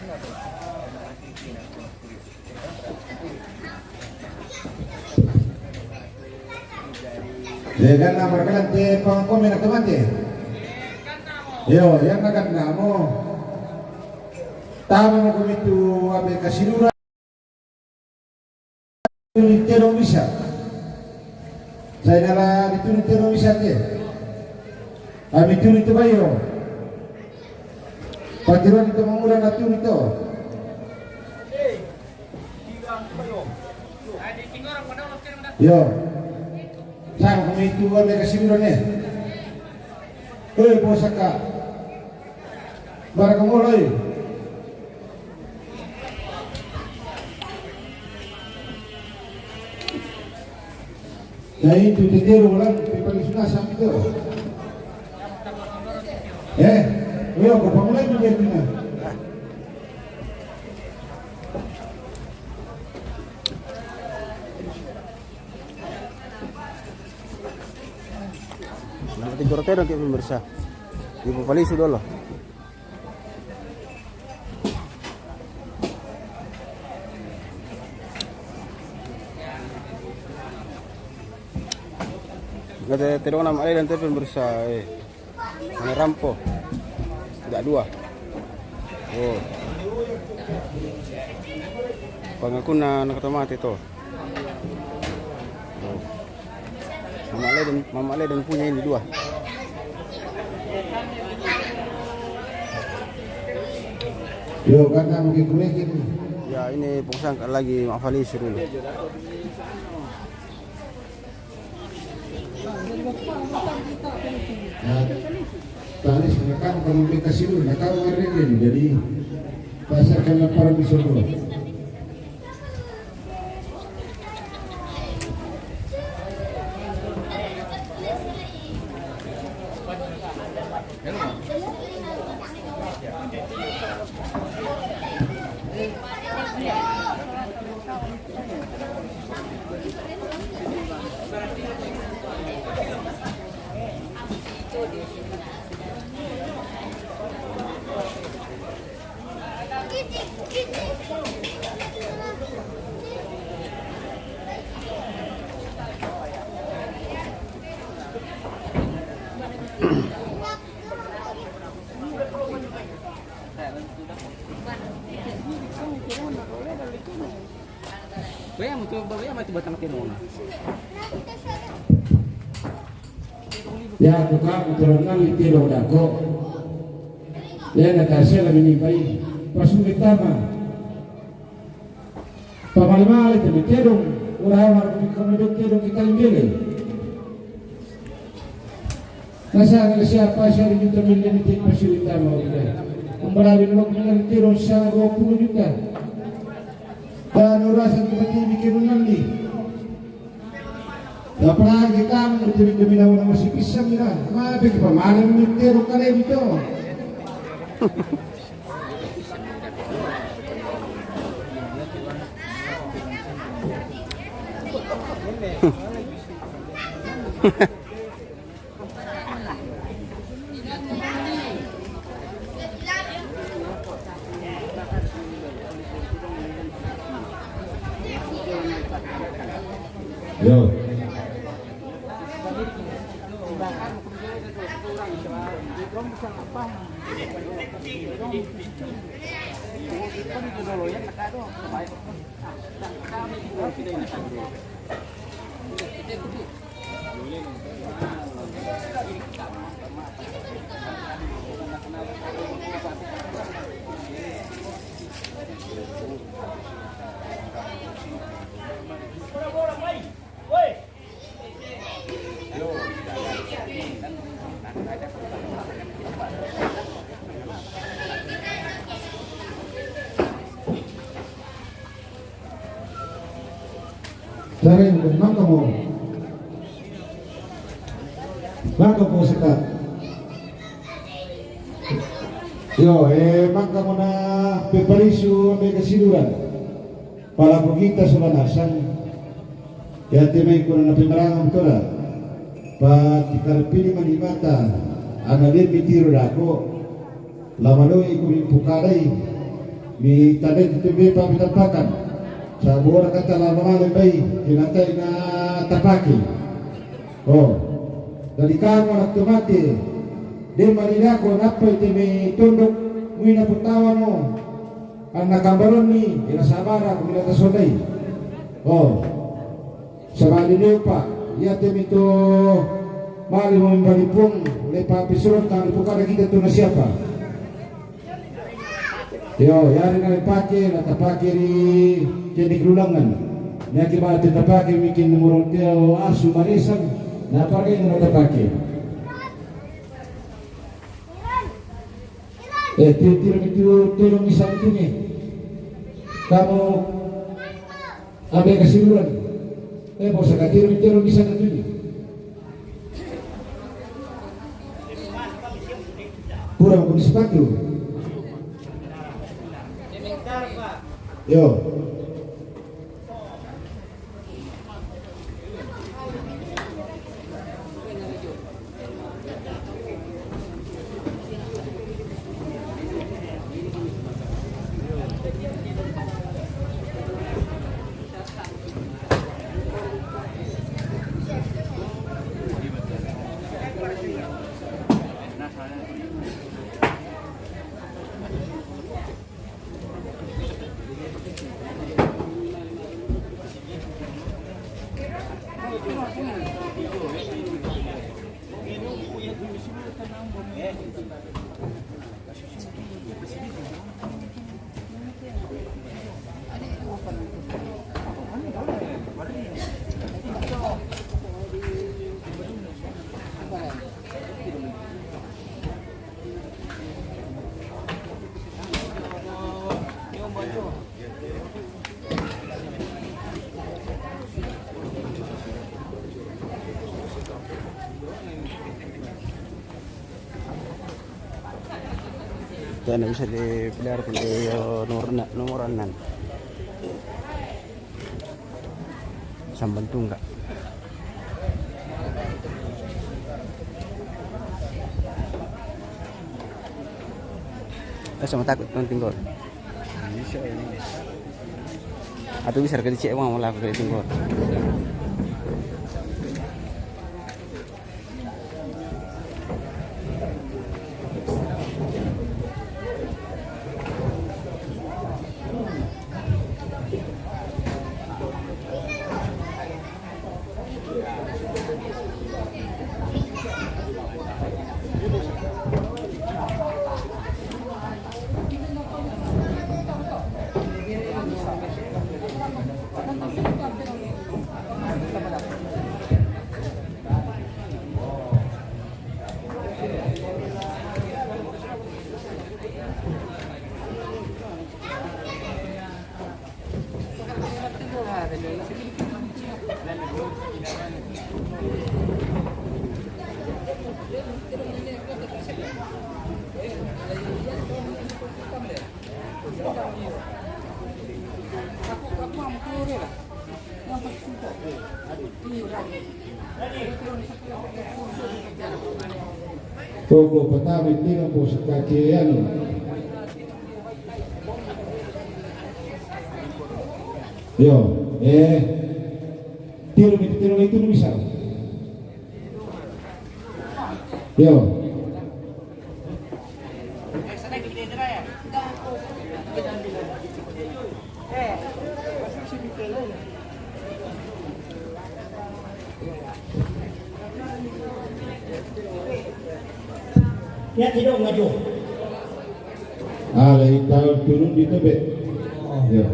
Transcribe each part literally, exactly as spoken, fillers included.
Ya, kan na markalan te pangkomen na tomate. Yo, yang na kan na mo. Tama mo kumitu abe kasilura. Mitedong bisa. Sai nala mitedong bisa te. Ami tuli tu bayo. Patiron tu mangula na tuli to. Yo. Sama kami tu mereka sini ne. Hei, bosaka. Baraka mulai. Na itu tetero lang, pipali suna sa ito. Eh, yo, ko pamulai mo dia tina. Nama tiga roti dong, kayak pemirsa. Ibu pali sudah loh. Kata terong nama ada dan tepen berusaha eh. Mana rampo? Tidak dua. Oh. Pangakuna nak kata mati to. Oh. Mama Leden, Mama Leden punya ini dua. Yo, kata mungkin kulekin. Ya, ini pungsang lagi Mak Fali suruh dulu. Nah, tadi saya kan kalau dikasih dulu, nah, kalau ada ini, jadi pasar kan lapar di Solo. Bayang tu, bayang tu batang tenona. Ya, tuka motor nang ite lo dako. Ya, Natasha la mini bai. Pasu mitama. Pamale-male te mitedong. Ora awar kami mitedong kita limbele. Nasa nga siapa siya rin yung tamil na nito yung pasu mitama. Ang marami naman kami mitedong sa dua puluh juta. Dan ora sa kita bikin nanti. Apalagi kami, dumi-dumi na wala masipisa nila. Mabi ka pa, malam ni Tero ka rin ito. Yo. Sare, mangka mo. Mangka mo saka. Yo, eh, mangka mo na peparisu me kasiduran. Pala po kita subanasang. Ya te mai kuna na pemarang tora. Pa tikar pili manimata. Ana de mitiro dako. Lama doi ku mi pukarai. Mi tadai tu be pa mi tapakan. Sabora kata la mangale bai, kina tai na tapake. Oh. Dari kamu anak tomate. De marina ko napa ite mi tondok muina putawa mo. Anak kambaron ni, ina sabara ko mina tasodai. Oh. Sabari lepa, ya te mi to mali mo mi balipung, lepa pisuron kami pukada kita tu na siapa. Yo, yari na pake, na tapake ri kene kululangan. Na ki ba te tapake mikin muroteo asu marisan, na pake na tapake. Eh, ti-, tiro mi tu, tiro mi sa tu ni. Kamu abe kasiluran. Eh, bosa ka tiro mi, tiro mi sa tu ni. Pura ko mi sepatu. Yo. Tana bisa di player pun di, eh, nomor na-, nomor enam. Samban tungga. Eh, sama takut nonton gol. Bisa ini. Atau bisa kali cek uang malah kali tinggal. Koko patami tino po sa kakiano. Yo, eh, tiro mi, tiro mi, tiro mi sa. Yo. Ya, tidak maju. Ah, lagi tahun turun di tebe. Ya.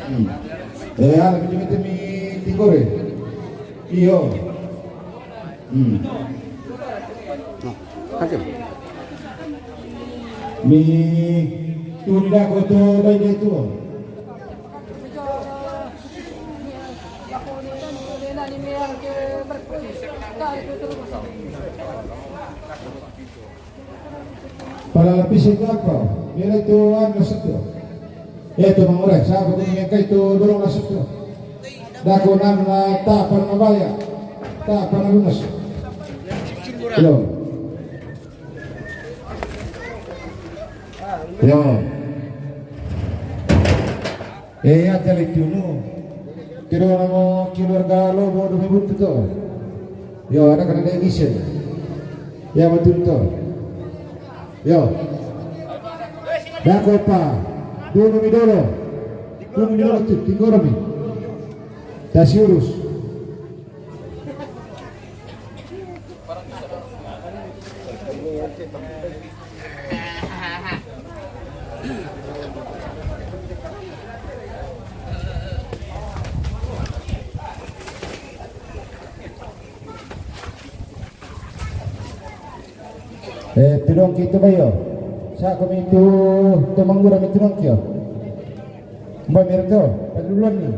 Hmm. Eh, ala, mi, mi, mi, ti kore. Iyo. Hmm. Nah, hakim. Mi tuni dako to bai de tuo. Pala lapisi dako, mira itu anu la sutto. Itu mangure, sa ko ni kai itu dorong la sutto. Dako nanu na tapa na baya. Tapa na lunas. Yo. Yo. Eh, ya tele tunu. Tiro namo keluarga lo bodo mebut to. Yo, ada kana de mission. Ya, betul to. Yo. Dako pa. Dulu mi dolo. Dulu mi dolo tu, tinggoro mi. Tasi urus. Eh, tudong kito bayo. Sa ko mi tu, tu mangura mi tudong kio. Ba mirto, paduluan ni.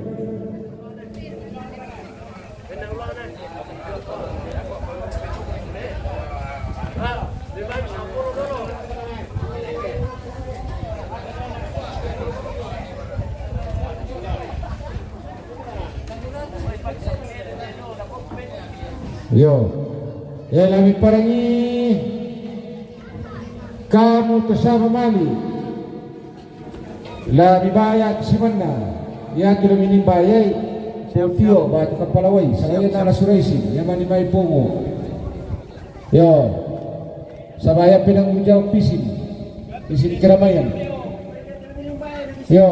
Yo. Ya, lami parangi. Kamu tasama mali. La mi baya tu simanna. Ya tu la mi ni baya. Tio ba tu kapala wai. Sa ya na la suraisi. Ya mani mai pongo. Yo. Sabaya penang ujau pisin. Pisin keramaian. Yo.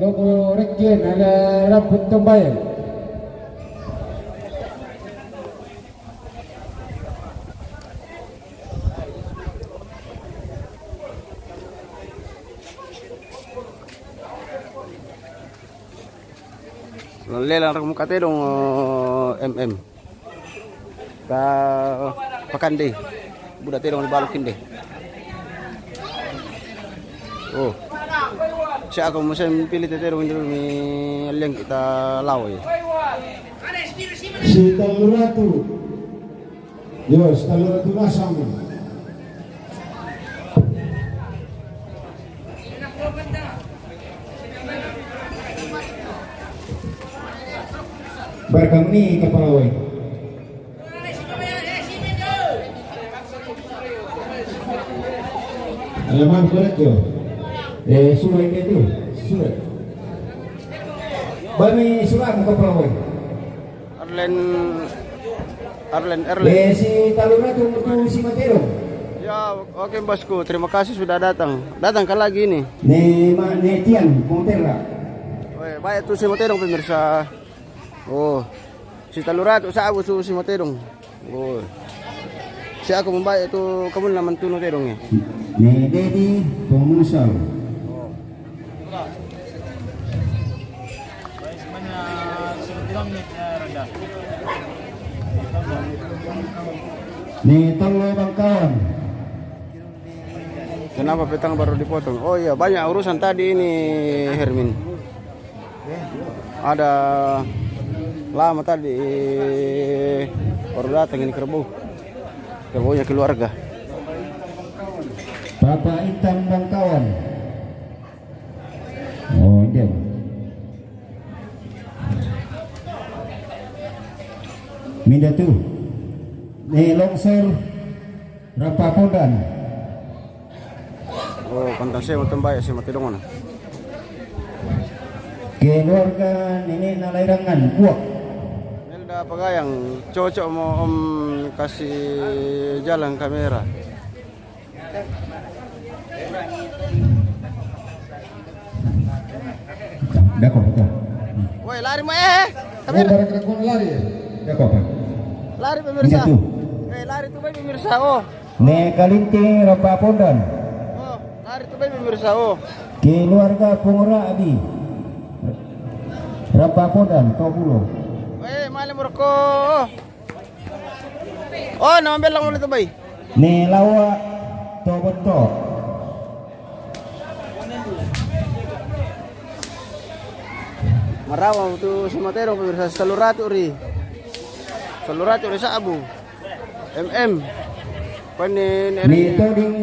Loko rekken ada rambut tombayang. Lelang rek muka tedong, eh, M M. Ta pakande. Buda tedong di balok inde. Oh. Si ako musim pilih tedong inde mi leng kita lawo ya. Si Taluratu. Yo, si Taluratu masang. Barkam ni kapalawai. Alaman korek yo. Eh, surat itu. Surat. Bami surat kapalawai. Arlen, Arlen, Arlen. Eh, si Taluratu tu si Matero. Ya, oke, bosku. Terima kasih sudah datang. Datang ka lagi ini. Ne, ma, ne Tian, Montera. Weh, baik tu si Matero, pemirsa. Oh, si Taluratu, sa abu su si Matero. Oh. Si ako mambae tu kamu naman tuno tedong ya. Ne Dedi, pemusal. Ni Tolo Bangkawan. Kenapa petang baru dipotong? Oh iya, banyak urusan tadi ini, Hermin. Ada lama tadi baru datang ini kerbau. Kerbaunya keluarga. Papa Intan Bangkawan. Oh, dia. Minda tu. Ni longsor Rapa Pondan. Oh, pantas saya mau tembak si Matedong na. Keluarga nenek na Lairangan, kuak. Melda Pagayang, cocok mau om kasih jalan kamera. Dako, dako. Woi, lari mo, eh, eh. Kamera. Oh, barang kena kau lari ya? Dako apa? Lari pemirsa. Ini tu. Eh, lari tu baik pemirsa. Oh. Ne Kalinti Rapa Pondan. Oh, lari tu baik pemirsa. Oh. Keluarga Pungura Adi. Rapa Pondan, Topulo. Eh, mana Moroko. Oh, nama belang mulai tu, bay. Ne lawa to botto. Marawa tu si Matero, pemirsa, selalu ratu ri. Selalu ratu ri sabu. M M. Pani ne. Ni toding.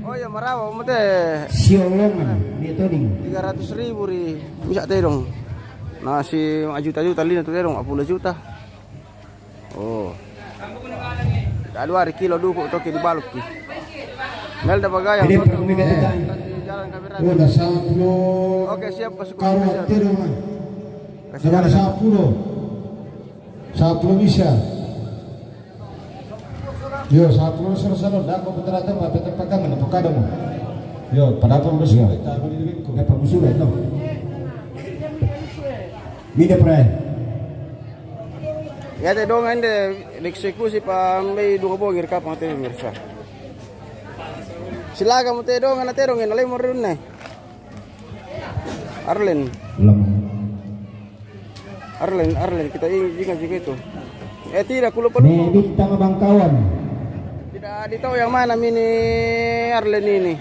Oh iya, marawa mate. Siolongan, ni toding. Tiga ratus ribu ri. Bisa tedong. Nasi juta-juta lina tu tedong, puluh juta. Oh. Aduh, hari kilo duku toki di baluk ki. Melda bagayang. Ini toki perlu kita. Jalan kamera. Udah sepuluh. Oke, siap, masuk. Kalau tedong, nah. Kasih jalan. Sepuluh. Sepuluh bisa. Yo, sepuluh sero-sero, dah kau putar atas, apa tempat kamu, apa kadamu? Yo, pada apa musuh? Yo. Kita apa di diriku? Apa musuh, no? Mida prai. Ya, tedong ande dieksekusi pa mbei dua bongir kapang te, pemirsa. Silakan mu tedong, ana tedong, ena lemon rune. Arlen. Lem. Arlen, Arlen, kita ing-, ingat juga itu. Eh, tidak, ku lupa, lupa. Bintang bangkawan. Tidak ditahu yang mana mini Arlen ini.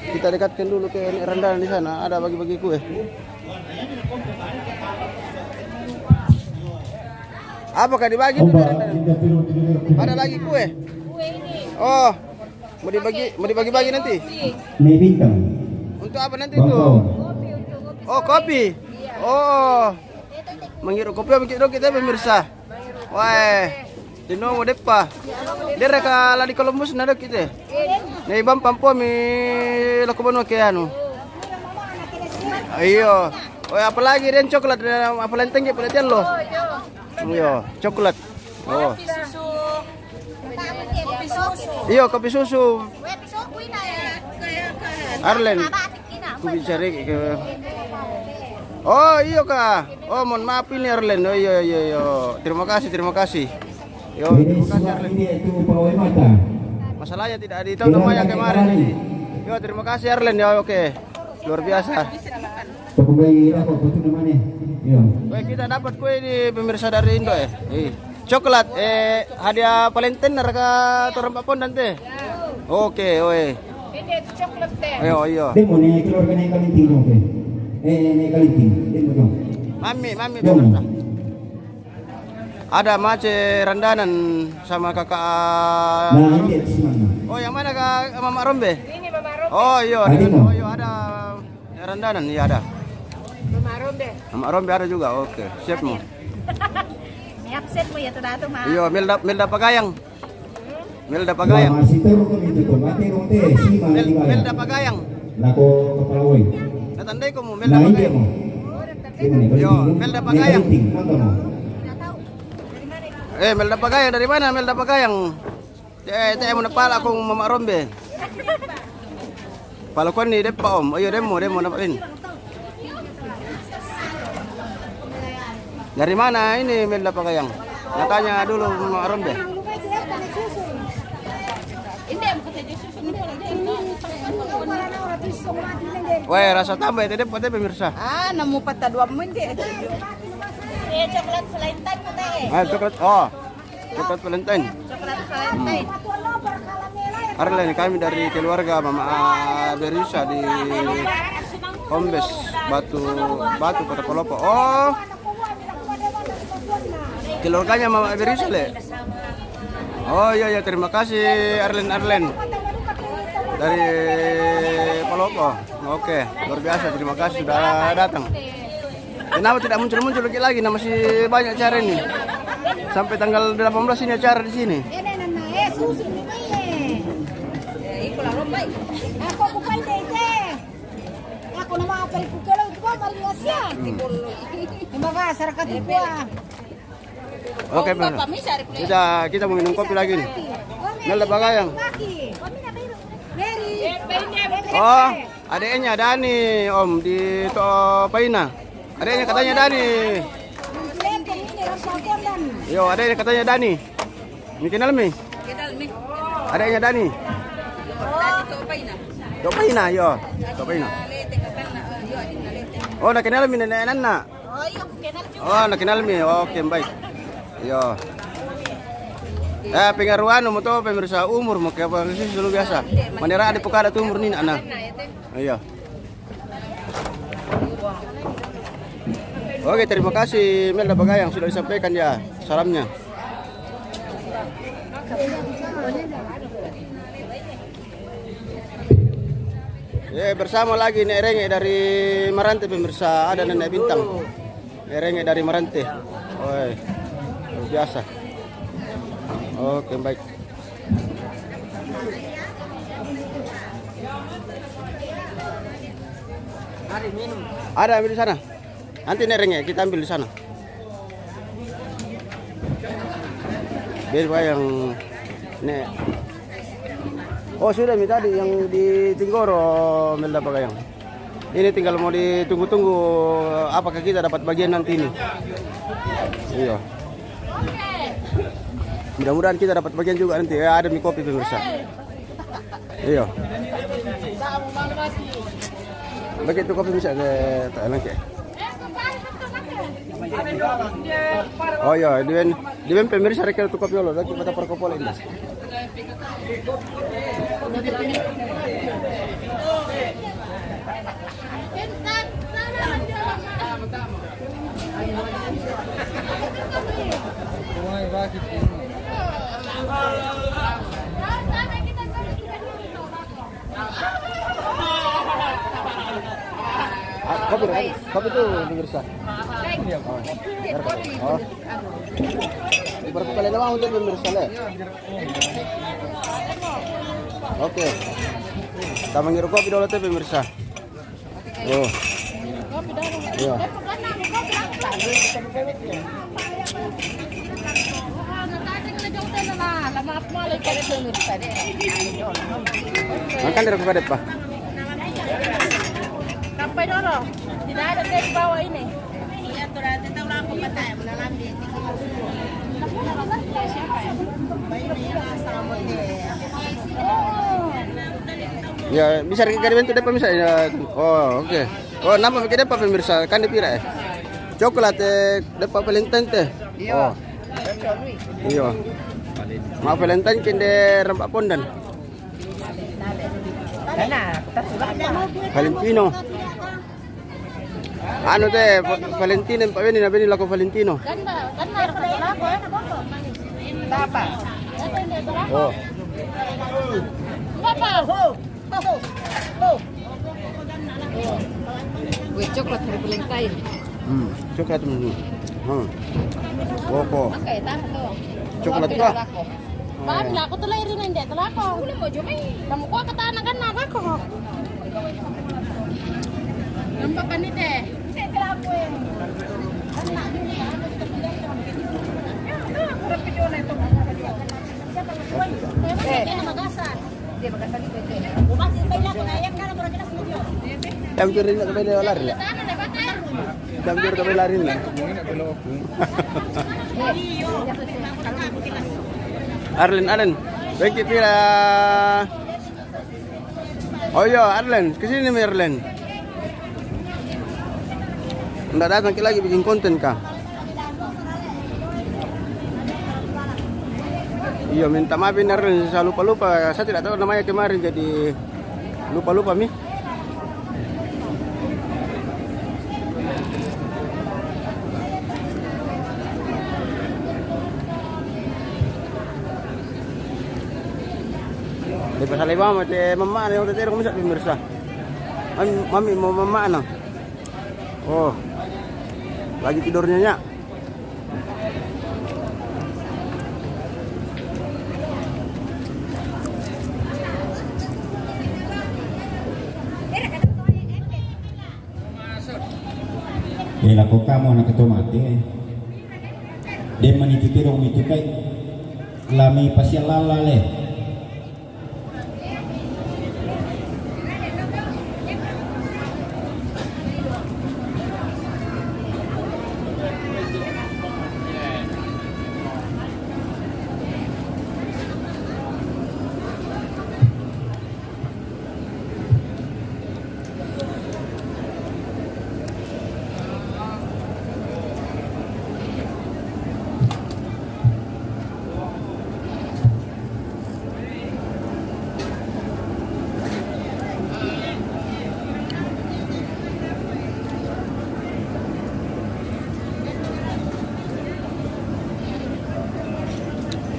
Kita dekatkan dulu ke Nek Randan di sana, ada bagi-bagi kue. Apakah dibagi, Nek Randan? Ada lagi kue? Oh, mau dibagi, mau dibagi-bagi nanti? Nek Bintang. Untuk apa nanti itu? Bangkawan. Oh, kopi. Oh. Mangiru kopi, bikin dong kita, pemirsa. Wae. Tino mo deppa. Dere ka la di Columbus na doki te. Nei bang pampo mi lako banua ke anu. Iyo. Oh, apalagi den coklat, apalagi tengge pada tian lo. Iyo, coklat. Oh. Iyo, kopi susu. Arlen. Ku bicara ke. Oh, iyo, Kak. Oh, mohon maaf ini, Arlen. Oh, iyo, iyo, iyo. Terima kasih, terima kasih. Yo, terima kasih, Arlen. Masalahnya tidak ditahu nama yang kemarin ini. Yo, terima kasih, Arlen. Ya, oke. Luar biasa. Toko bayi apa, apa itu namanya? Iya. Baik, kita dapat kue di pemirsa dari Indo, ya. Iya. Coklat, eh, hadiah Valentine harga turun papon tante. Oke, oe. Ini coklat teh. Ayo, iya. Dia mau nih keluarga nih kalian tinggal teh. Eh, nih kalian tinggal. Dia mau dong. Mami, mami, dong. Pemirsa. Ada Mace Randanan sama kakak. Nah, ini di mana? Oh, yang mana, Kak? Mama Rombe? Ini Mama Rombe. Oh, iya, ada. Oh, iya, ada. Ya, Randanan, iya ada. Mama Rombe. Mama Rombe ada juga, oke. Siap, mau. Ini absen, mau ya, tuh, Dato, Ma. Iya, Melda, Melda Pagayang. Melda Pagayang. Wah, masih terus tuh itu tuh. Mati dong teh, si Mel-, Melda Pagayang. Lako kepala woi. Datang deh, kamu Melda Pagayang. Yo, Melda Pagayang. Eh, Melda Pagayang dari mana, Melda Pagayang? Eh, te mo na pala kong Mama Rombe. Pala kuan ni depa, Om. Ayo, demo, demo, dapat ini. Dari mana ini Melda Pagayang? Natanya dulu Mama Rombe. Weh, rasa tambah ya, tadi, pemirsa. Ah, nemu patah dua mende. Eh, coklat Valentine mo, teh. Ah, coklat. Oh. Coklat Valentine. Coklat Valentine. Arlen, kami dari keluarga Mama Berisa di Kombes, Batu, Batu, Kota Palopo. Oh, keluarganya Mama Berisa, le? Oh, iya, iya, terima kasih, Arlen, Arlen. Dari Palopo. Oke, luar biasa, terima kasih sudah datang. Kenapa tidak muncul-muncul lagi, lagi? Nah, masih banyak acara ini. Sampai tanggal delapan belas ini acara di sini. Ini nama, eh, susu ini, eh. Aku bukan dede. Aku nama apa ibu kalau itu mari Asia. Terima kasih, Raka, itu. Oke, Bang. Kita, kita mau minum kopi lagi nih. Melda Pagayang. Oh, adiknya Dani, Om, di Topaina. Adiknya katanya Dani. Yo, adiknya katanya Dani. Mi kenal mi? Adiknya Dani. Dopaina, yo. Dopaina. Oh, nakenal mi nene' Nana. Oh, nakenal mi. Oke, baik. Yo. Eh, pengaruh anu mo to, pemirsa, umur mo ke apa sih, luar biasa. Manera ada pokada tu umur ni, Nana. Iyo. Oke, terima kasih Melda Bagayang sudah disampaikan ya salamnya. Ya, bersama lagi Nek Renge dari Marante, pemirsa, ada Nenek Bintang. Nek Renge dari Marante. Oi, luar biasa. Oke, baik. Ada ambil di sana. Nanti Nek Renge, kita ambil di sana. Biar yang Nek. Oh, sudah mi tadi yang di Tinggoro, Melda Bagayang. Ini tinggal mau ditunggu-tunggu apakah kita dapat bagian nanti ini. Iya. Mudah-mudahan kita dapat bagian juga nanti. Ya, ada mi kopi, pemirsa. Iya. Begitu kopi bisa ke Thailand ke. Oh iya, diben, diben pemirsa rekal tu kopi lo, lagi pada perkopol ini. Ah, kopi, kopi, kopi tu, pemirsa. Oh, iya, kopi. Oh. Berapa kali doang untuk pemirsa, le? Oke. Kita mengiru kopi dulu tu, pemirsa. Oh. Iya. Makan dari kukadet, Pak. Sampai dulu. Tidak ada teh di bawah ini. Ya, bisa kari bentuk depa bisa ya. Oh, oke. Oh, nama bikin depa pemirsa? Kan dipira ya? Coklat eh, depa Valentine teh. Iya. Oh. Iya. Ma Valentine kende rempa pondan. Valentino. Anu te, Pa-, Valentino, pa beni, na beni lako Valentino. Kan, kan harus satu lako, eh. Tapa. Oh. Tapa. Ho. Ho. Ho. Weh, coklat hari Valentine. Hmm, coklat, hmm. Hmm. Koko. Oke, tahan tuh. Coklat, Pak. Lako. Babi lako tu lairin, inde tu lako. Udah mau jomai. Kamu kuah ke tanah kan, nah, lako. Nampak kan ni teh? Inde tu lako ya. Eh. Yang curi nak kembali lari lah. Jam jur tapi lari na. Arlen, Arlen. Bengki pira. Oh iya, Arlen, ke sini mi Arlen. Ndak datang ki lagi bikin konten kah? Iya, minta maaf ini Arlen, saya lupa-lupa. Saya tidak tahu namanya kemarin, jadi lupa-lupa mi. Di pasal lima mate mama ni, udah terus, pemirsa. Mami, mami mau mama na. Oh. Lagi tidurnya, Nyak. Ela ko kamo na ketomate. Dema ni titiro mi tukai. Lami pasialala le.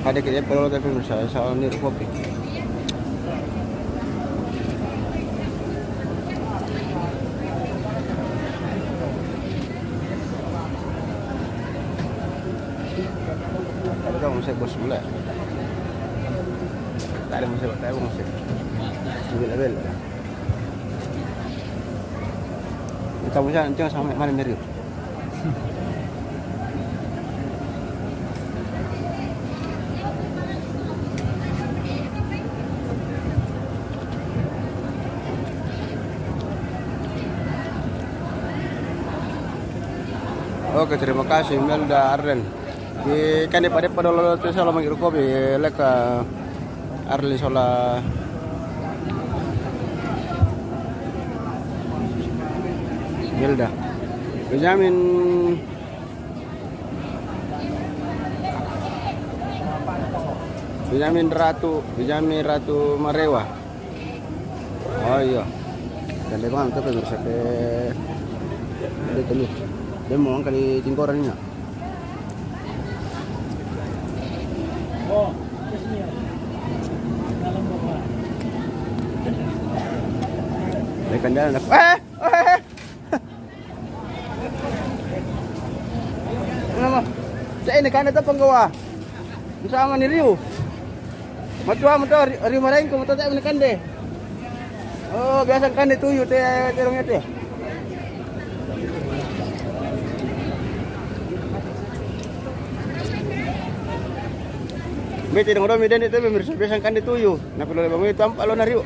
Ada kerja perlu tapi berusaha soal niru kopi. Tapi kamu saya bos mulai. Tak ada musik, tak ada musik. Bila bila. Kita punya nanti sama mana mirip. Oke, terima kasih Melda Arden. Di kan di pada pada lo tu salah manggil kopi leka Arli sola Melda. Benjamin Benjamin Ratu, Benjamin Ratu Marewa. Oh iya. Dan dia bang, tapi bersake dia telu. Dia mau angkat di tingkorannya. Dia kan jalan. Eh, eh, eh. Ano mo? Sa ini, kanda to panggawa. Sama ni Rio. Matua mo to, Rio, Rio Marenco, matua tayo ni kande. Oh, biasa kande tuyo, te, te, te. Bete dong, dong, dong, dong, biasa kande tuyo. Napilo bang itu ampa lo na Rio.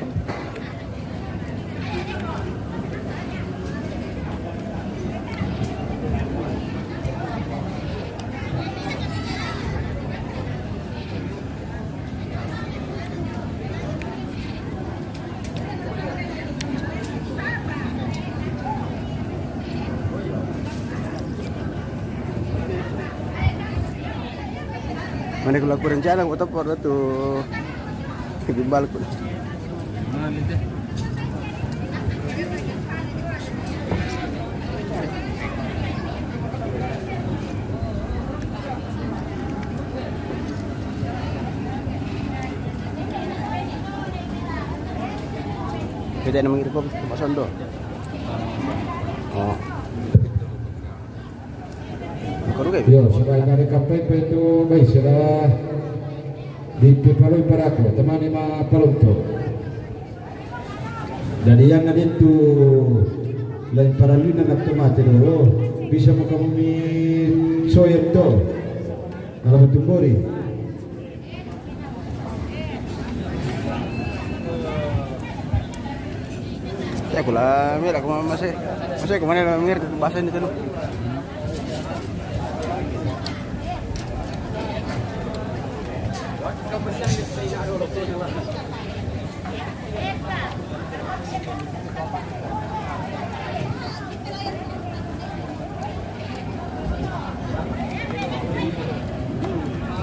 Mana kalau kurang jalan, kau tepor tu. Gimbal ku. Kita nak mengirim kopi ke Pak Sondo. Oh. Bukan juga ya? Yo, sudah ada kampanye itu, baik, sudah di Pipalui Paraku, temani ma Palunto. Jadi yang ada itu lain para lina nak tomate dulu, bisa mau kamu mi soya to, kalau betul bori. Saya kula mira kuma masih, masih kuma na mira tu bahasa ini tu.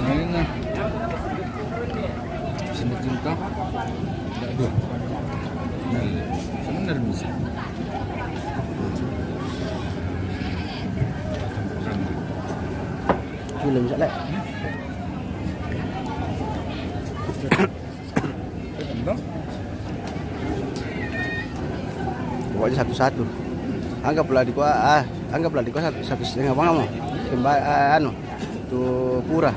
Ngayon na. Sinatin ka? Dado. Ngayon. Saan na rin siya? Sila bisa lek. Ano? Pokoknya satu-satu. Anggaplah di gua, ah, anggaplah di gua satu, satu setengah bang kamu. Kemba-, ah, anu, tu pura.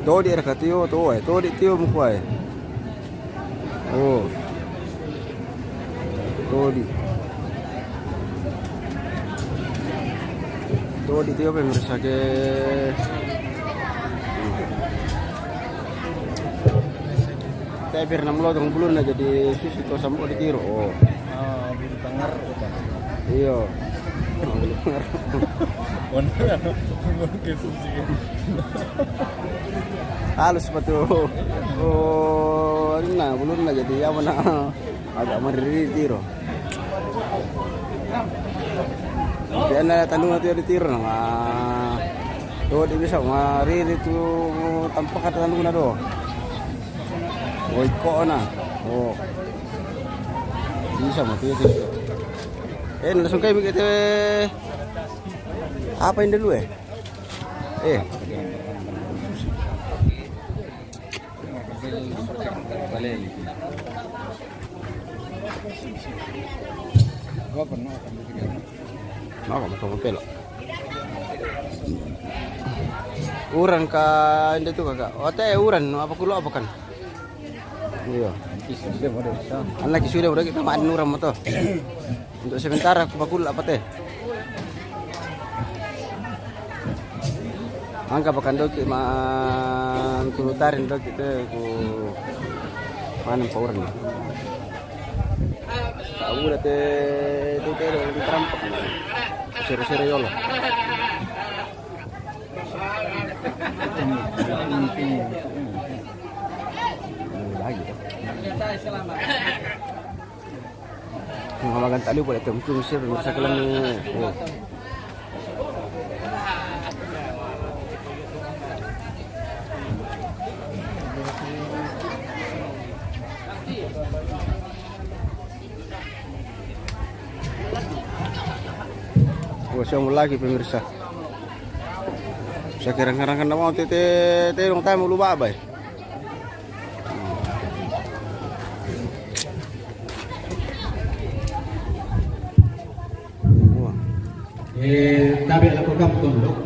Todi raka tio, to, eh, todi tio mukuai. Oh. Todi. Todi tio pemirsa ke. Tapi pernah melotong belum na jadi susu to sampo di tiro. Oh. Ah, bulu tangar, apa? Iyo. Bulu tangar. Benar, benar ke susu. Halus betul. Oh, ini na, belum na jadi apa na? Agak meriri tiro. Di ana tandung na tu di tiro na, ma. Do di bisa, ma riri tu tampak kata tandung na do. Oi, ko na. Oh. Bisa ma tu, itu. Eh, langsung kai begitu. Apa yang dulu, eh? Eh. Mako, mako, mako pelo. Uran ka, inda tu kaka. Ote uran, apa kulo apa kan? Iyo. Anak sudah, udah kita makan uran moto. Untuk sementara aku bakul apa teh? Angka pakan doki man kulutarin doki te ku panen pauran. Tahu dah te te te di terampak. Sere-sere yolo. Mga maganta liw pala ito, mungkin siya, mungkin sa kalam ni, oh. Oh, siya mo lagi, pemirsa. Sa kirang-kirang ka na mo, tete, tete, dong tayo mo lubabay. Eh, tabe lako kam tondok.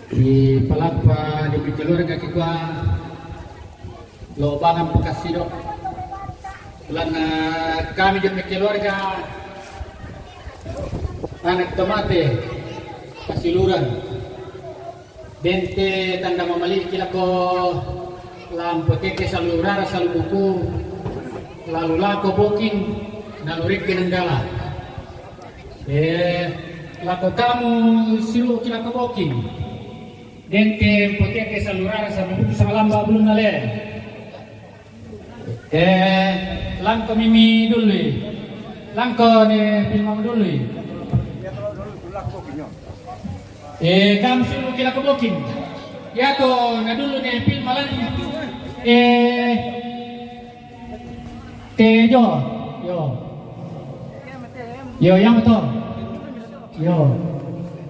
Di palapa di keluarga kita lo bangan pakasido. Lana kami di keluarga anak tomate kasiluran. Dente tanda mamaliki lako lampo tete salu rara salu buku, lalu lako boking, lalu reke nanggala. Eh, lako kamu silu ki lako boking. Dente potete salu rara salu buku sama lamba belum nale. Eh, langko mimi dului. Langko ne pilmamu dului. Eh, kam sulu kila ko boking. Ya to na dulu ne pilmalan. Eh, te jo. Yo. Yo, yang betul. Yo.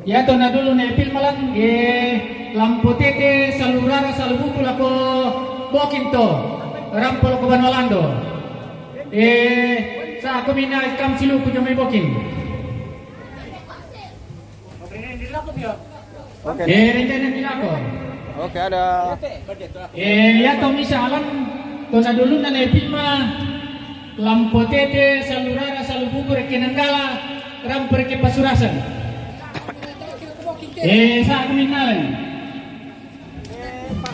Ya to na dulu ne pilmalan, eh, lampo tete salu rara salu buku lako boking to. Rampo lako banua lando. Eh, sa ko mina kam silu ku jomai boking. Oke. Eh, rende rende lako. Oke, ada. Eh, ya to misa alan to na dulu na ne pilma. Lampo tete, salu rara, salu buku, reke nanggala, rampo reke pasurasan. Eh, sa kuminalen.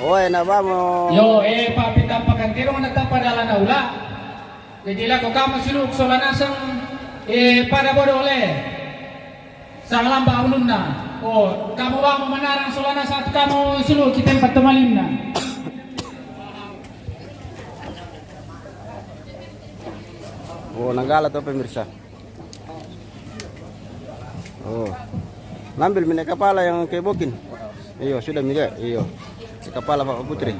Oe, na bamo. Yo, eh, pa pita pakantero na tapa dalana ula. Jadi lako kamu silu sola nasang, eh, pada bodo ole. Sa lamba ulunna. Oh, kamu bamo manarang sola nasang kamu silu kita empat temalinna. Oh, nanggala to pemirsa. Oh. Nambil minyak kepala yang ke boking. Iyo, sudah minyak. Iyo. Kepala Bapak Putri.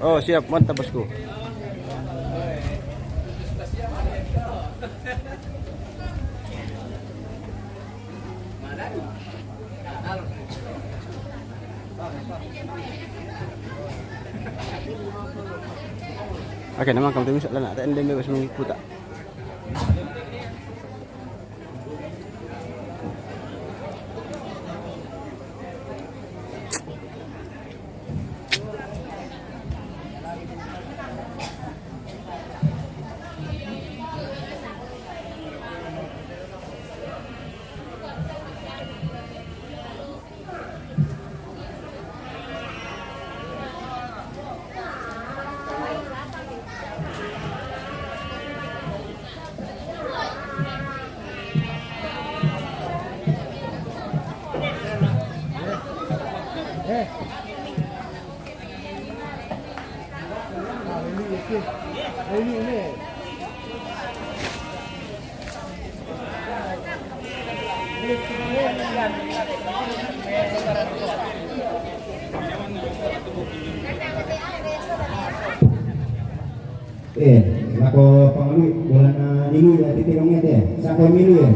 Oh, siap, mantap, Bosku. Oke, nama kamu tuh misalnya ada endem bebas mengikuti. Eh, lako pangalui, bolana nilui ya, titi dong ya, teh. Sako nilui ya.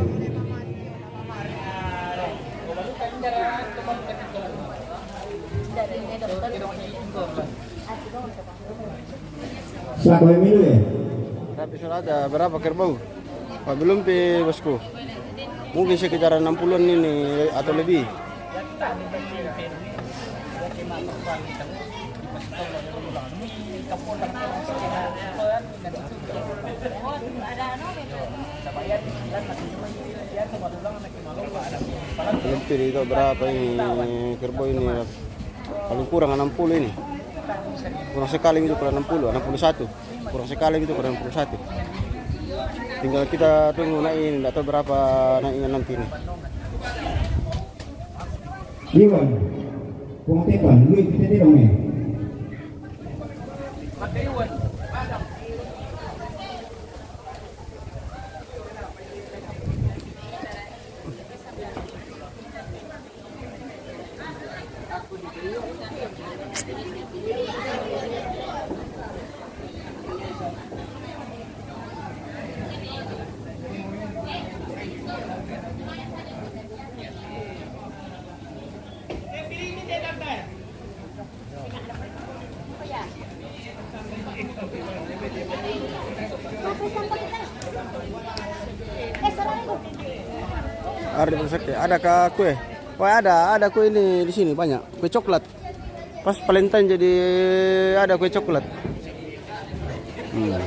Sako nilui ya. Tapi sudah ada berapa kerbau? Pak, belum pi, bosku. Mungkin sekitar enam puluhan ini atau lebih. Belum pi itu berapa ini kerbau ini? Paling kurang enam puluh ini. Kurang sekali itu kurang enam puluh, enam puluh satu. Kurang sekali itu kurang enam puluh satu. Tinggal kita tunggu naik ini, nggak tahu berapa naiknya nanti ini. Iwan, kung tepan, lui kita tidak main. Ada di Bukit Sakti. Ada kah kue? Wah, ada, ada kue ini di sini banyak. Kue coklat. Pas Valentine jadi ada kue coklat. Hmm.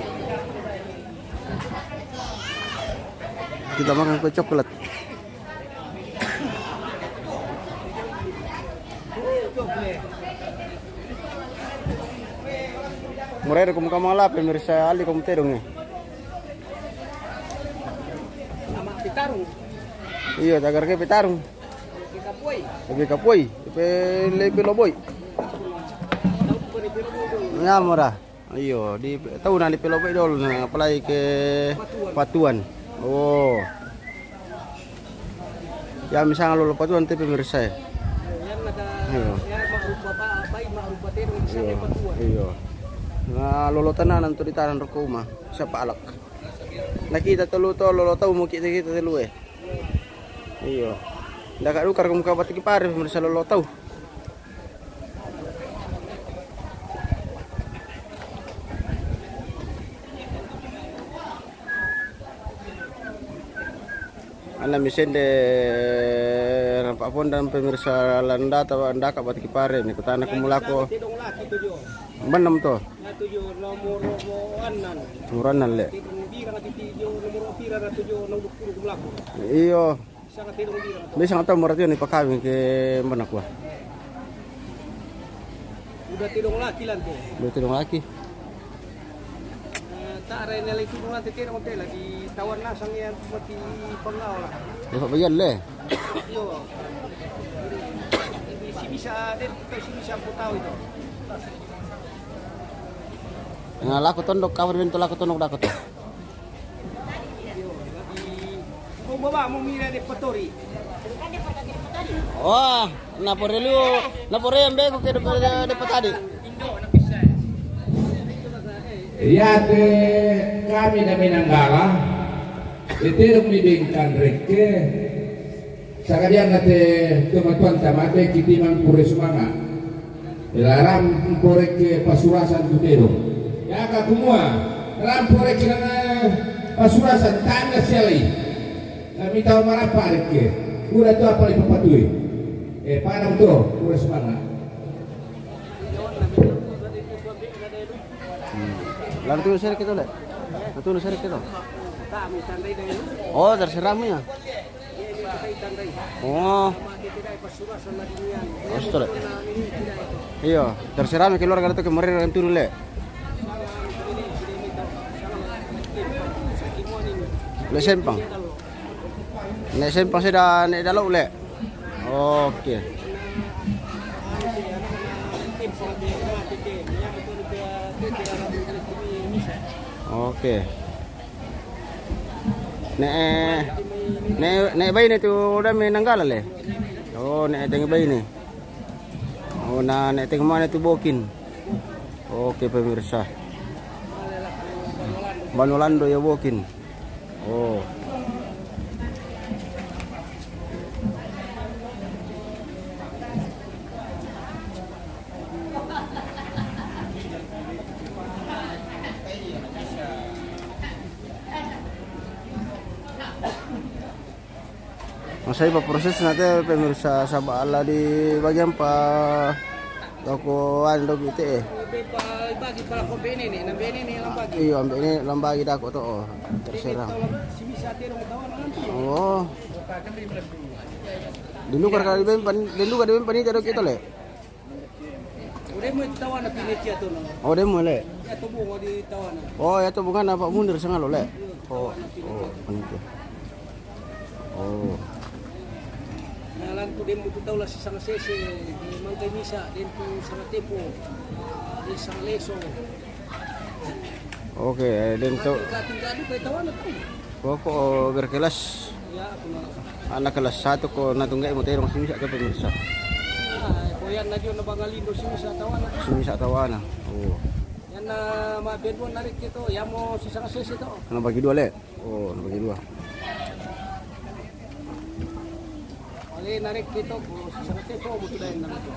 Kita makan kue coklat. Murah ada kamu kamu ala pemirsa, ali kamu tedong ya. Iya, tagar ke petarung. Lebih kapoi, lebih loboi. Ya, murah. Iyo, di tahu na di Pelopek dulu na, apalagi ke Patuan. Oh. Ya, misalnya lolo Patuan, tapi pemirsa ya. Iyo. Iyo. Na lolo tananan tu di tanah roko uma. Siapa alak? Na kita telu to, lolo tau mo kita, kita telu eh. Iyo. Nda ka dukar ko muka batik pare, pemirsa, lolo tau. Ana misende rampa pondan, pemirsa, landa ta ndaka batik pare ni kutana kumulako. Benam to. Muranan le. Iyo. Bisa nggak tahu murah ni pakawin ke mana kuah. Udah tidong laki lantai. Udah tidong laki. Eh, tak ada yang lain tidong lantai, tidong lantai lagi. Tawan nasang yang mati pengau lah. Ya, Pak Bayan le. Yo. Si bisa, dia tahu si bisa aku tahu itu. Nah, laku tondok, kawan bentuk laku tondok, daku to. Mo baba mo mira de patori. Oh, na pore lu, na pore yang bego ke de, de, de patadi. Yate kami na Minanggala, ete mi bengkan reke, sakadian na te tumatuan tamate kiti mangkure sumanga. Ila ram poreke pasurasan tu tedong. Ya ka kumua, ram poreke nanga pasurasan tanga sialai. Kami tahu marapa reke. Udah tu apa lagi papatui. Eh, panam tu, udah semangat. Hmm. Lalu tu seri kita le. Lalu tu seri kita. Oh, terserah mu ya. Oh. Astaga. Iyo, terserah mi keluarga tu ke mereka yang turun le. Le sempang. Ne sempang sudah ne dalau le. Oke. Oke. Ne, eh, Ne, ne baine tu dame Nanggala le. Oh, ne teng baine. Oh, na ne teng mana tu Bokin. Oke, pemirsa. Banulando ya Bokin. Oh. Masai pa proses na te, pemirsa, saba ala di bagian pa toko anu dogi te. Bagi pala ko bene ne, na bene ne lambagi. Iyo, ambe ne lambagi dako to, oh. Terserah. Oh. Dendu ka di ben pan, dendu ka di ben panita dogi to le. Ode mo tawana pine tia to na. Ode mo le. Ya to bungo di tawana. Oh, ya to bunga na Pak Munir sangalo le. Oh, oh, panitia. Oh. Nalan tu demu tu tau la si sanga sese, di mangkai misa, den tu sanga tepo, di sanga leso. Oke, eh, den to. Tingkat, tingkat di pe tawana tu. Pokok berkelas. Ya, aku na. Anak kelas satu ko na tunggai mo terong simisa ke pemirsa. Ah, ko yan na dio na bangalindo simisa tawana. Simisa tawana. Oh. Yan na ma bedon narik kito, ya mo si sanga sese to. Na bagi dua le. Oh, na bagi dua. Ale narik kito ko si sanga sese to mo tudayan na to.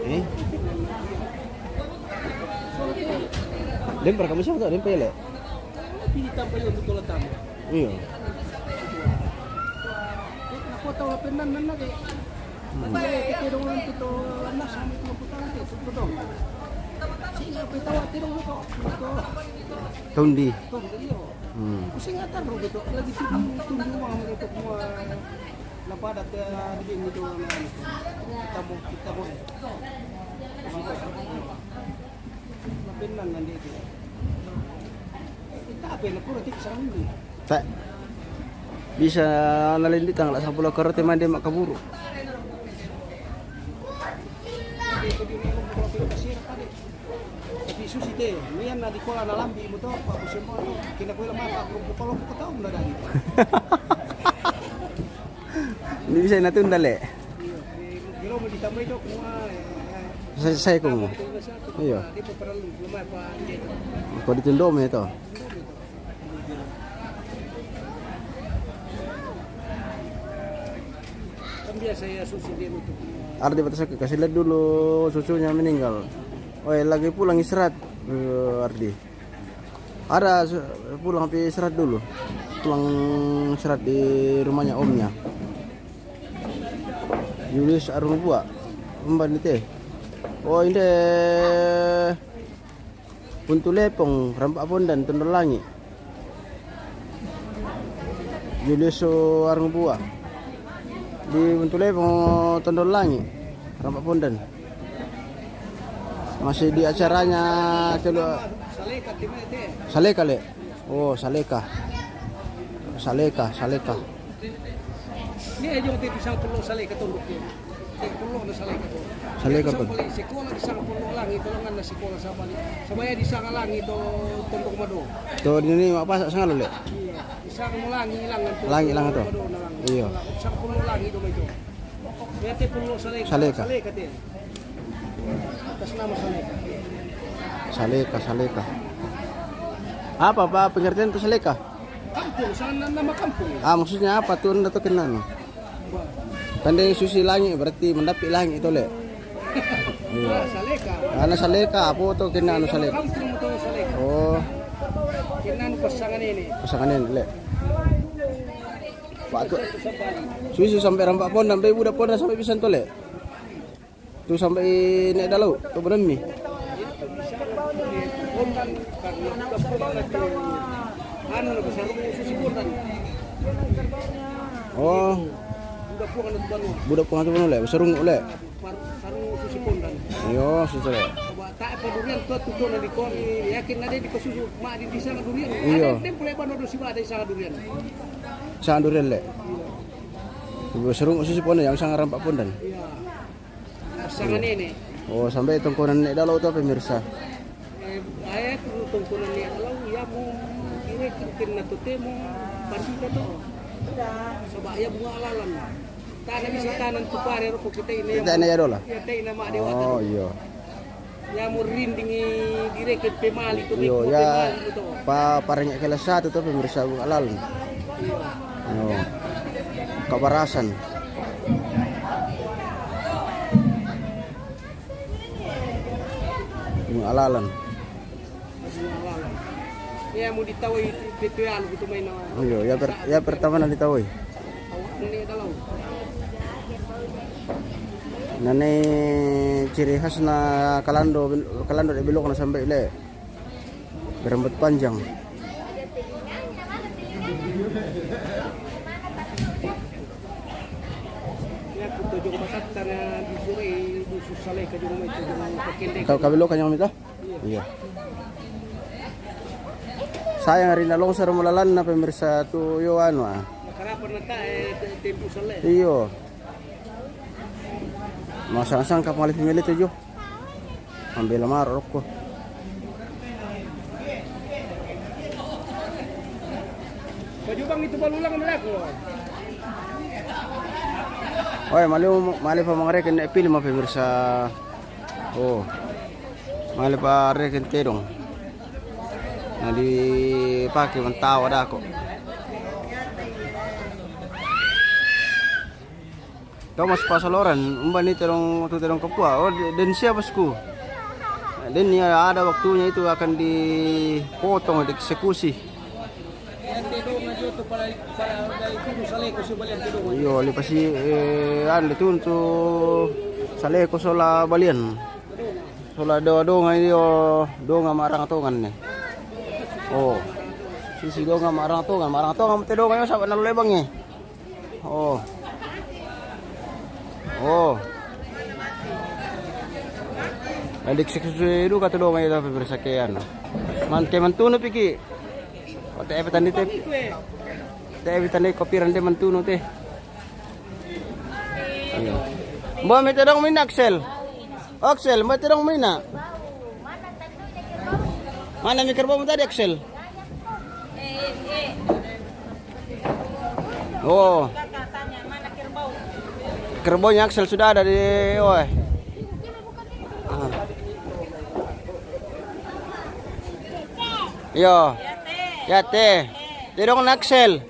Eh? Den para kamu siapa tak? Den pele. Pili tampa yo betul tamu. Iya. Aku tahu apa nan nan lagi. Nanti kita dong nanti to anak sama itu aku tahu itu betul. Sehingga kita tahu tidak betul. Betul. Tahun di. Tahun di, iya. Hmm. Kusing atar lo gitu. Lagi tunggu tunggu uang mereka semua. Lapada te di bini to na kita mo kita mo. Mapennan nandi itu. Kita apa na pura tik sarang ini. Tak bisa nalindi tanggal sepuluh karo te mande makaburu. Tapi susi te, nian na di kola na lambi mo to, pa ko semua to, kina ko ila mata ko ko lo ko tau na dali. Ini bisa na tunda le. Bilo mo di tamai to ko. Saya, saya ko mo. Iyo. Di pa para lu, lumai pa di to. Ko di tundo mo to. Kan biasa ya susi dia itu. Ardi batas aku kasih lihat dulu susunya meninggal. Oh, lagi pulang istirahat, eh, Ardi. Ada su- pulang pi istirahat dulu. Pulang istirahat di rumahnya omnya. Julius Arung Buah. Emban ite. Oh, inde Buntu Lepong, Rampak Pondan, Tondol Langi. Julius Arung Buah. Di Buntu Lepong, Tondol Langi, Rampak Pondan. Masih di acaranya telu. Saleka, le. Oh, Saleka. Saleka, Saleka. Ni ayo te pisang polo Saleka tondok te. Te polo na Saleka to. Saleka to. Pisang polo sekolah di sanga polo Langi to, langan na sekolah sama ni. Sama ya di sanga Langi to, tondok mado. To di ni apa sanga le? Iya. Di sanga mo Langi ilangan to. Langi ilangan to. Mado na Langi. Iya. Di sanga polo Langi to, mai to. Ya te polo Saleka. Saleka. Saleka te. Atas nama Saleka. Saleka, Saleka. Apa, apa pengertian tu Saleka? Kampung, sana nama kampung. Ah, maksudnya apa tu? Nda tu kenal. Pandai susi Langi berarti mendapi Langi tu le. Iya. Ah, Saleka. Ana Saleka, apa tu kenal anu Saleka? Kampung tu Saleka. Oh. Kenal pasangan ini. Pasangan ini le. Pak tu. Susu sampai rampak pondan, sampai budak pondan sampai pisan tu, Lek. Tu sampai naik dalau, tu benar ni. Anu, Susi Pondan. Oh. Budak puang tu baru. Budak puang tu baru, Lek. Sarung, Lek. Sarung Susi Pondan. Iyo, Susi, Lek. Coba tak apa durian tu, tu, tu, nanti kau ni yakin ada di kau susu, mak di, di sana durian. Iyo. Ada tempo lebar, no, si ada di sana durian. Sana durian, Lek. Iyo. Sarung Susi Pondan, yang sangat rampak pondan. Iya. Sangat ini. Oh, sampai tongkonan naik dalau tu, pemirsa. Eh, ayah tu tongkonan naik dalau, ya mau kira kira na tu temo, pasti ka tu. Sebab ya bunga alalan. Tanah bisa tanah tu pare rokok kita ini. Kita ini ya dola. Ya, kita ini nama dewa. Oh, iya. Ya, mau rinding i direke pemali tu, iyo, ya, pemali tu. Pa, parengek kelas satu tu, pemirsa, bunga alalan. Oh. Kabarasan. Bunga alalan. Ya, mau ditawai itu, itu ya, gitu main. Oh, iya, ya, per, ya, pertama na ditawai. Awak ni dalam. Nani ciri khas na kalando, kalando de bilok na sampai, Lek. Berambut panjang. Ya, aku tujuh masak karena disuruh, eh, susah lagi ke rumah itu, rumah pakai dek. Kau, kau bilok kan yang minta? Iya. Sayang hari na longsor mulalan na, pemirsa, tu yo anu, ah. Nakarapan na ta, eh, te-, tempo sale. Iyo. Masang-sang kapang alif mili tu jo. Ambil lamar rokok. Baju bang itu balulang berlaku. Oi, mali, mali pa mangareken ne film, pemirsa. Oh. Mali pa reken tedong. Na dipake mantawa dako. Thomas Pasaloran, umban ni tedong, tu tedong kapua. Oh, de-, den siapa, sku? Den ya ada waktunya itu akan dipotong, dieksekusi. Iyo, lipasi, eh, anu, ditunu tu Saleko sola balian. Sola do, donga iyo, donga ma arang tongan ne. Oh. Sisi donga ma arang tongan, ma arang tongan, te donga iyo, saba na lolebang e. Oh. Oh. Adik seksi du kata donga iyo, tapi bersakean. Man, ke mantunu piki. Oh, te epe tandi te. Te epe tandi kopiran te mantunu te. Iyo. Mbo mi tedong mina, Axel. Axel, mbo tedong mina. Mana mi kerbau tadi, Axel? Oh. Kerbaunya Axel sudah ada di, oh. Ah. Iyo. Ya, te. Tedong na, Axel.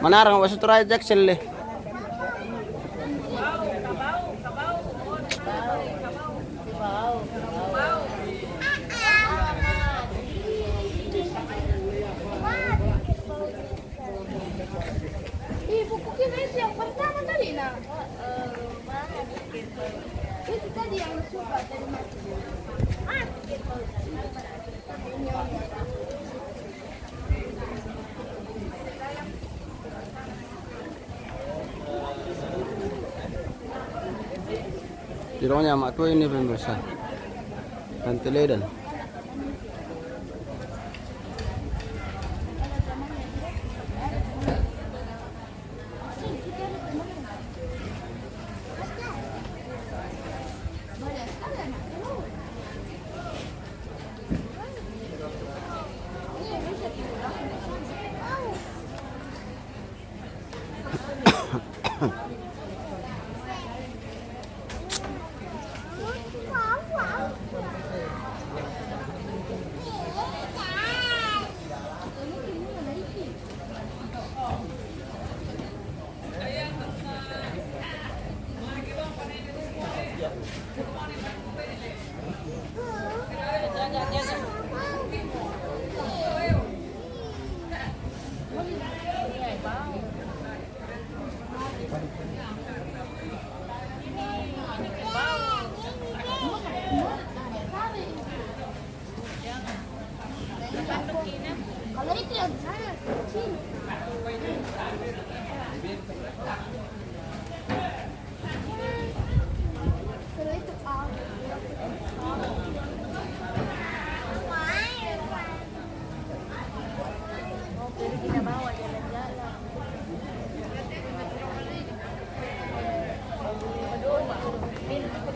Manarang wa sutura Jaksel le. Ih, buku kita itu yang pertama tadi, nah. Itu tadi yang suka dari mati. Tidongnya mak tua ini pemirsa. Dan teledan.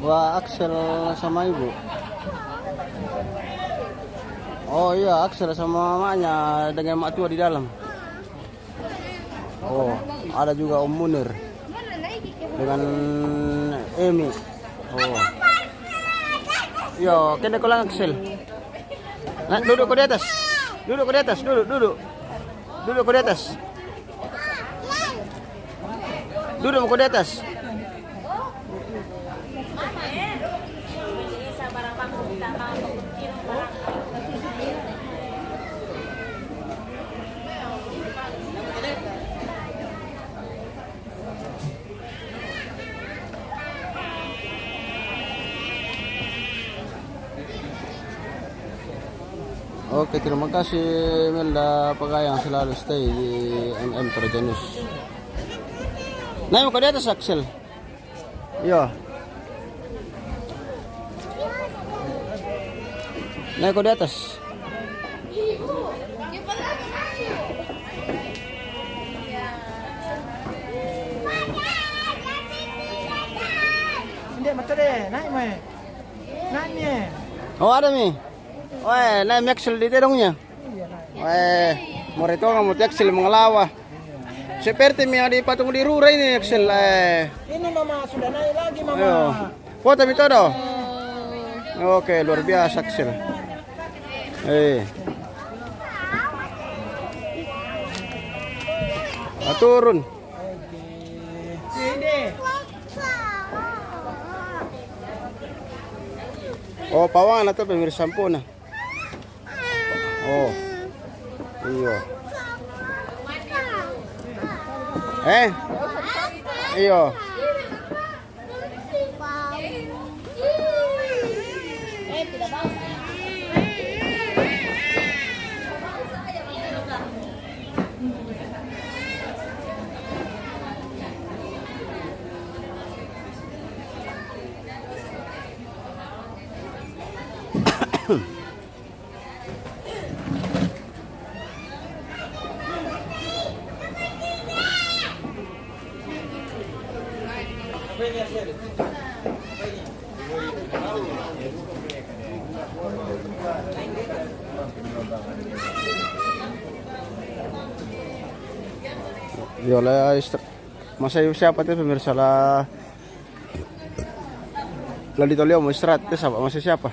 Wah, Axel sama ibu. Oh iya, Axel sama mamanya dengan mak tua di dalam. Oh, ada juga Om Munir dengan Emi. Oh. Yo, kena ko lang, Axel. Nah, duduk ko di atas. Duduk ko di atas, duduk, duduk. Duduk ko di atas. Duduk ko di atas. Oke, terima kasih Melda Pagayang, selalu stay di M M Toraja News. Naik ko di atas, Axel. Iya. Naik ko di atas. Hindi, matali. Naik mo eh. Naik mo eh. Oh, ada mi. Weh, naik mi Axel di tedongnya. Weh, morito nga mo ti Axel mangalawa. Seperti mi yang di patung di Rura ini, Axel. Eh. Ini, Mama, sudah naik lagi, Mama. Ayo. Foto mi todo. Oke, luar biasa, Axel. Eh. Ah, turun. Oh, pawangan na to, pemirsa, ampo na. Oh. Iyo. Eh? Iyo. Iyo, la istra-, masa siapa tu, pemirsa, la, la di tolio mo istirahat tu, siapa, masa siapa?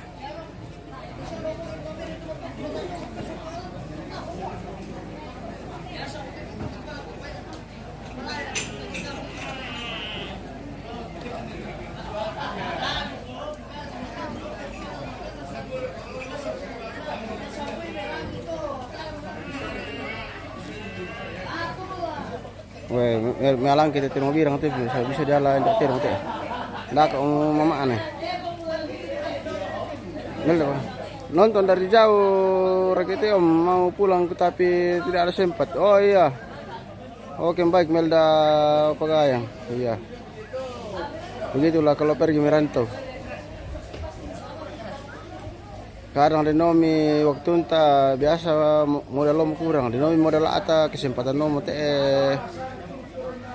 Weh, me-, me-, mealang kita tino birang tu, bisa, bisa dia lah, indak tino tu. Ndak, um, mama aneh. Nel, nonton dari jauh, Rakiti, Om, mau pulang, tapi tidak ada sempat. Oh, iya. Oke, baik, Melda Pagayang. Iya. Begitulah kalau pergi merantau. Kadang denomi waktunta biasa mo-, modal lomo kurang, denomi modal ata kesempatan lomo te,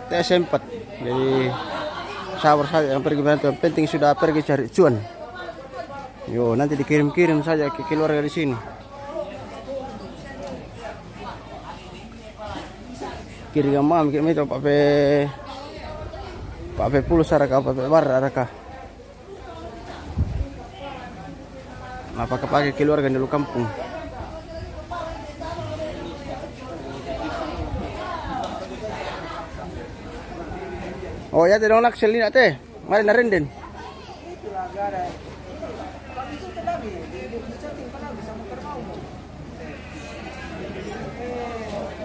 te sempat. Jadi sabar saja, yang pergi merantau, yang penting sudah pergi cari cuan. Yo, nanti dikirim-kirim saja ke keluarga di sini. Kiri ka mam, kiri mito, pape, pape pulsa raka, pape bar raka. Mapake-pake keluarga di lu kampung. Oh, ya, te dong, Axel, ini, te. Mari narenden.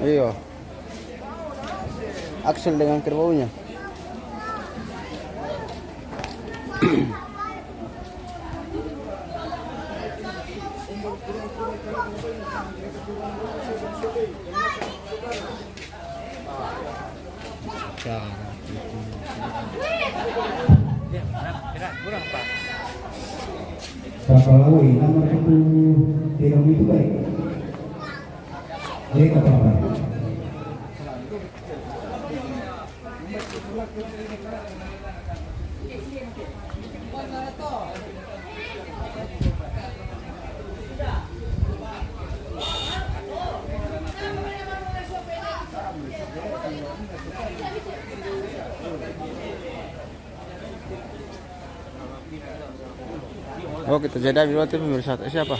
Iyo. Axel dengan kerbaunya. Kapalaway, nomor satu, tidak begitu baik. Dia kapalaway. Oh, kita jeda dulu tuh, pemirsa. Eh, siapa?